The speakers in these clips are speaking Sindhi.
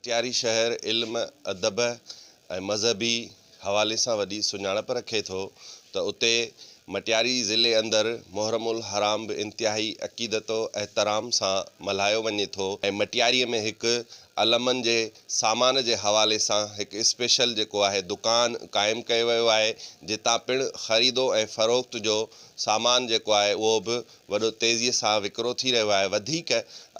مٽياري شهر علم، ادب ۽ مذهبي حوالي سان وڏي سڃاڻپ رکي ٿو ته اتي مٽياري ضلعي اندر محرم الحرام به انتهائي عقيدت و احترام سان ملهايو وڃي ٿو ۽ مٽياري ۾ هڪ علمن جي سامان جي حوالي سان هڪ اسپيشل جيڪو آهي دڪان قائم ڪيو ويو آهي جتان پڻ خريدو ۽ فروخت جو سامان جيڪو آهي اهو به وڏو تيزي سان وڪرو ٿي رهيو آهي وڌيڪ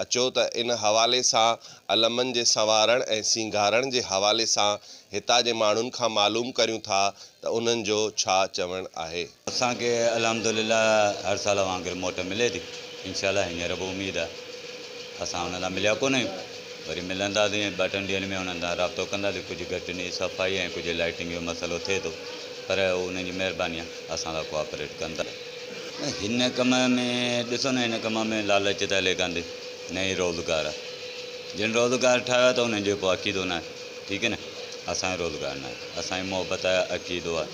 اچو ته ان حوالي سان علمن جي سنوارڻ ۽ سينگارڻ جي حوالي سان هتان جي ماڻهن کان معلوم ڪريون ٿا ته انهن جو ڇا چوڻ آهي. اسان کي الحمدلله هر سال وانگر موٽ ملي ٿي انشاء الله هينئر به اميد آهي اسان انهن سان مليا ڪونه آهيون وري ملنداسين ٻه ٽن ڏينهن ۾ انهن سان رابطو ڪنداسين ڪجهه گهٽ ني صفائي ۽ ڪجهه لائٽنگ جو مسئلو ٿئي ٿو پر انهن جي مهرباني آهي اسان سان ڪوآپريٽ ڪن ٿا. هن ڪم ۾ ڏسو نه هن ڪم ۾ لالچ ته هلي ڪانه ٿي نه ئي روزگار آهي جن روزگار ٺاهيو آهي ته انهن جو پوء عقيدو نه آهي ٺيڪ آهي نه اسان جو روزگار نه آهي اسان جي محبت آهي عقيدو آهي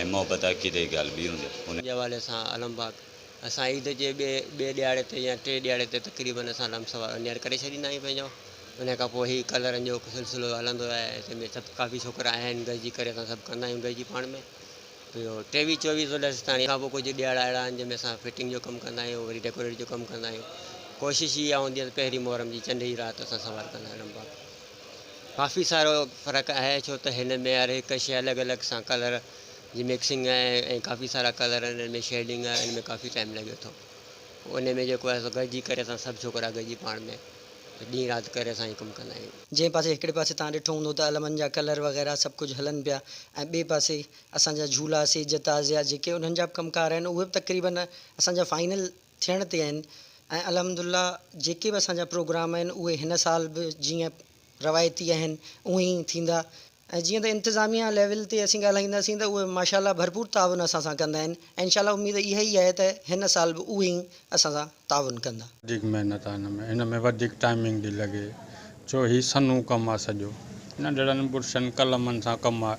۽ محبت عقيدي جي ڳالهه ٻي هوندي آهي ان جي حوالي سان علم باغ اسان عيد جي ٻئي ٻئي ڏهاڙي تي يا ٽئين ڏهاڙي تي تقريبن اسان علم سوا نيئر ڪري ڇڏيندا آهيون پنهنجو ان کان پوء هي ڪلرن جو سلسلو هلندو آهي جنهن ۾ سڀ ڪافي ڇوڪرا آهن گڏجي ڪري اسان سڀ ڪندا آهيون گڏجي پاڻ ۾ اهو ٽيويهه چوويهه سو ڏس تاڻي کان پوء ڪجهه ڏهاڙا اهڙا آهن جنهن ۾ اسان فٽنگ جو ڪم ڪندا آهيون وري ڊيڪوريٽ جو ڪم ڪندا آهيون ڪوشش اها هوندي آهي ته پهرين محرم جي چنڊ جي رات اسان سوار ڪندا آهيون لمبا ڪافي سارو فرق آهي ڇو ته هن ۾ هر هڪ شيء الڳ الڳ سان ڪلر جي مڪسنگ آهي ۽ ڪافي سارا ڪلر آهن ان ۾ شيڊنگ آهي ان ۾ ڪافي ٽائيم لڳي ٿو ان ۾ جيڪو آهي سو گڏجي ڪري اسان سڀ ڇوڪرا گڏجي پاڻ ۾ ڏينهن رات ڪري اسان هي ڪم ڪندا آهيون. جنهن پاسي هڪڙي پاسي توهان ڏٺو هوندو ته علمن جا ڪلر وغيره سڀ ڪجهه هلن پيا ۽ ٻئي پاسي اسان جا جهولا سيج تعزيا جيڪي انهن جا به ڪم ڪار آهن اهي به تقريبن اسان جا فائنل ٿيڻ تي آهن ۽ الحمدلله جيڪي به اسان جا پروگرام آهن اهي هن سال به جيئن روايتي آهن اونئين ئي ٿيندا ۽ جيئن ته انتظاميا ليول تي اسين ڳالهائينداسين ته اهي ماشاء الله ڀرپور تعاون اسان سان ڪندا آهن ۽ انشاء الله اميد اها ئي آهي ته هن سال به اهي ئي اسان سان تعاون ڪندا. وڌيڪ محنت آهي هن ۾ هن ۾ وڌيڪ ٽائمنگ ٿي لڳي ڇو هي سنهو ڪم آهي سڄو ننڍڙن برشن قلمن سان ڪم آهي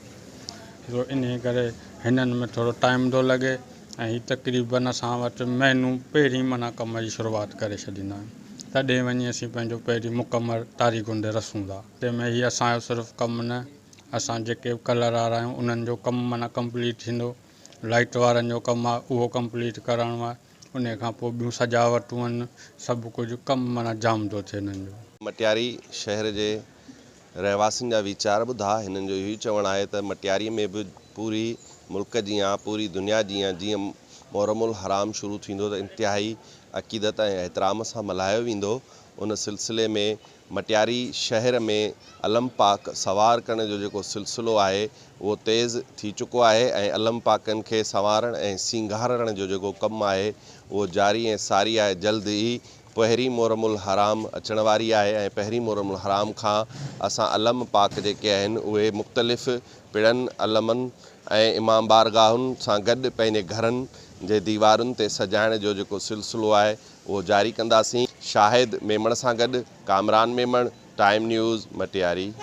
سو انهي ڪري هنن ۾ ٿورو ٽائيم ٿو لڳي ۽ هي تقريبن اسان وٽ مهينو پهرين معنيٰ ڪم جي شروعات ڪري ڇڏيندا آهن تڏهن وڃي اسين پنهنجو پهرين مڪمل تاريخن تي رسون ٿا. تنهن ۾ هي اسان جو صرف ڪم نه اسان جيڪي به ڪلر وارا آهيون انهن جو ڪم معنيٰ ڪمپليٽ ٿيندو لائيٽ وارن جو ڪم آهي اهو ڪمپليٽ ڪرائڻو آهي انهي کان پوء ٻيون سجاوٽون آهن سڀ ڪجهه ڪم معنيٰ جام ٿو ٿئي انهن جو. مٽياري شهر جي رهواسين جا ويچار ٻڌا، هنن جو اهو ئي چوڻ آهي ته مٽياري ۾ به پوري ملڪ جيان پوري دنيا جيان جيئن محرم الحرام شروع ٿيندو ته انتهائي عقيدت ۽ احترام سان ملهايو ويندو ان سلسلي ۾ مٽياري شهر ۾ علم پاڪ سوار ڪرڻ جو جيڪو سلسلو آهي اهو تيز ٿي چڪو آهي ۽ علم پاڪن کي سنوارڻ ۽ سينگارڻ جو جيڪو ڪم آهي اهو جاري ۽ ساري آهي جلد ئي پهرين محرم الحرام اچڻ واري آهي ۽ پهرين محرم الحرام کان اسان علم پاڪ جيڪي آهن اهي مختلف پڙن علمن ۽ امام بارگاهن سان گڏ پنهنجي گهرن جي ديوارن تي سجائڻ جو جيڪو سلسلو آهي اهو جاري ڪنداسين. شاهد ميمڻ سان گڏ ڪامران ميمڻ، ٽائيم نيوز، مٽياري.